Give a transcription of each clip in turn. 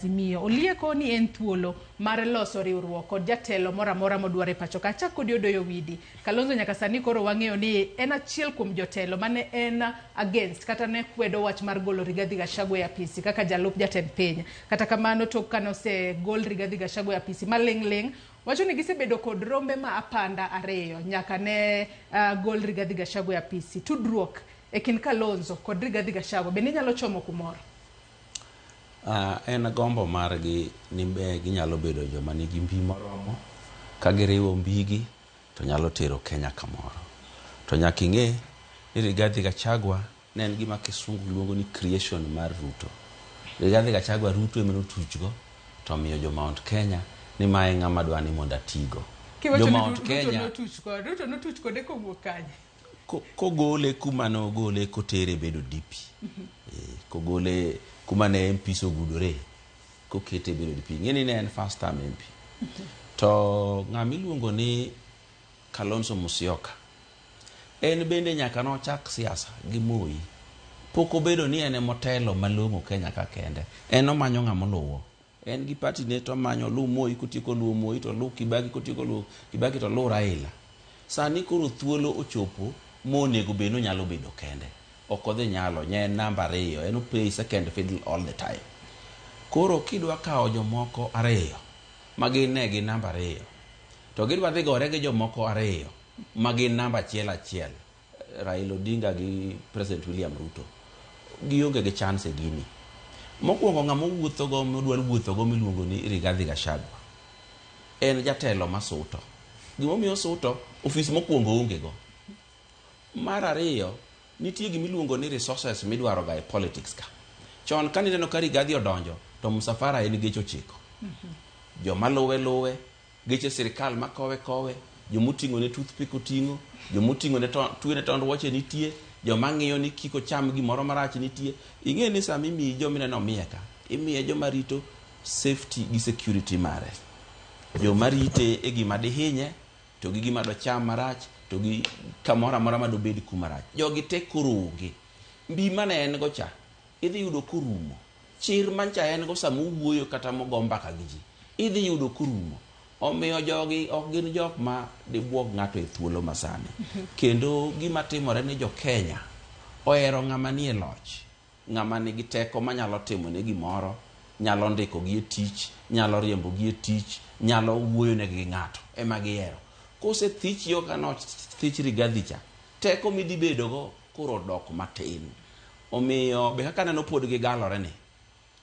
Azimio. Olieko ni en thuolo mar loso riwruok kod jatelo moro amora modwaro e pacho ka. Achak kodi Odoyo Widi. Kalonzo nyaka sani koro wang'eyo ni en achiel kuom jotelo mane en against kata ne kwedo wach mar golo Rigathi Gachagua e apisi kaka jalup jatend piny. Kata kamano tok kane osegol Rigathi Gachagua e apisi maling' ling' wacho ni gisebedo kod rombe ma apanda ariyo nyaka ne gol Rigathi Gachagua e apisi. Tudruok e kind Kalonzo kod Rigathi Gachagua bende inyalo chomo kumoro? En gombo margi ni be ginyalo bedo joma nigi mbi moromo. Ka giriwo mbigi to nyalo tero Kenya kamoro. To nyaka ing'e ni Rigathi Gachagua ne en gima kisungu luongo ni creation mar Ruto. Rigathi Gachagua Ruto ema notuchgo to omiyo jo Mount Kenya ni mae ng'ama dwa ni mondo atigo. Kiwacho Jo ni Mount Ruto Kenya notuch kode, Ruto notuch kode kowuok kanye? Kogole kuma nogole kotere bedo DP. Kogole kuma ne MPs ogudore kokete bedo DP. Ing'e ni ne en first term MP. To ng'ama iluongo ni Kalonzo Musyoka en bende nyaka nochak siasa gi Moi. Pok obedo ni en emotelo malong'o Kenya ka kende. En omanyo ng'ama oluwo. En gi party ne to omanyo oluw Moi, kotieko luwo Moi to oluw Kibaki, kotieko luwo Kibaki to oluw Raila. Sani koro thuolo ochopo monego bed ni onyalo bedo kende. Ok odhi nyalo, nye en namba ariyo, en o play second fiddle all the time. Koro kidwa kawo jomoko ariyo ma gin ne gin namba ariyo, to gidwa dhi gore gi jomoko ariyo ma gin namba achiel achiel, Raila Odinga gi President William Ruto, gionge gi chance e gini. Mokwongo ng'ama owuothogo modwaro wuothogo miluongo ni Rigathi Gachagua en jatelo masuto. Gimomiyo osuto, ofis mokwongo oonge go. Mar ariyo, nitie gimiluongo ni resources midwaro ga e politics ka. Chon ka nineno ka Rigathi odonjo, to msafara en geche ochiko. Joma luwe luwe, geche sirikal makowe kowe, jomoting'o ne toothpick oting'o, jomoting'o ne tuene tond wuoche nitie, joma ng'iyo ni kik ocham gimoro marach nitie. Ing'e ni sama imiyi joma ineno omiye ka, imiye joma rito safety gi security mare. Joma rite e gima dihinye, to gi gima docham marach, to gi kamoro amora madobed kuma rach. Jogi te koro onge. Mbi mane en go cha, idhi yudo korumo. Chir mancha en go sama owuoyo kata mogo mbaka gi ji, idhi yudo korumo. Omiyo jogi ok gin jok ma dibuog ng'ato e thuolo masani. Kendo gima timore ni jo Kenya ohero ng'ama nie loch, ng'ama nigi teko manyalo timo ne gimoro, nyalo ndiko gi e tich, nyalo riembo gi e tich, nyalo wuoyo negi gi ng'ato, ema gihero. Kosethich yo ka nothich Rigathi cha, teko midhi bedogo koro odok matin. Omiyo be kaka aneno pod gigalore ni,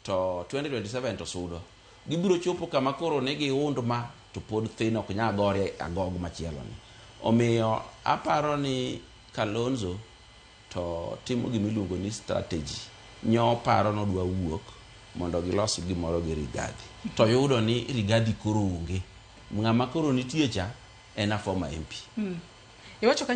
to 2027 to sudo. Gibiro chopo kama koro ne giund ma to pod thin ok nyal gore agog machielo ni. Omiyo aparo ni Kalonzo to timo gima iluongo ni strategy. Nyo paro nodwa wuok mondo gilos gimoro gi Rigathi. To yudo ni Rigathi koro onge. Ng'ama koro nitie cha en a former MP. Iwacho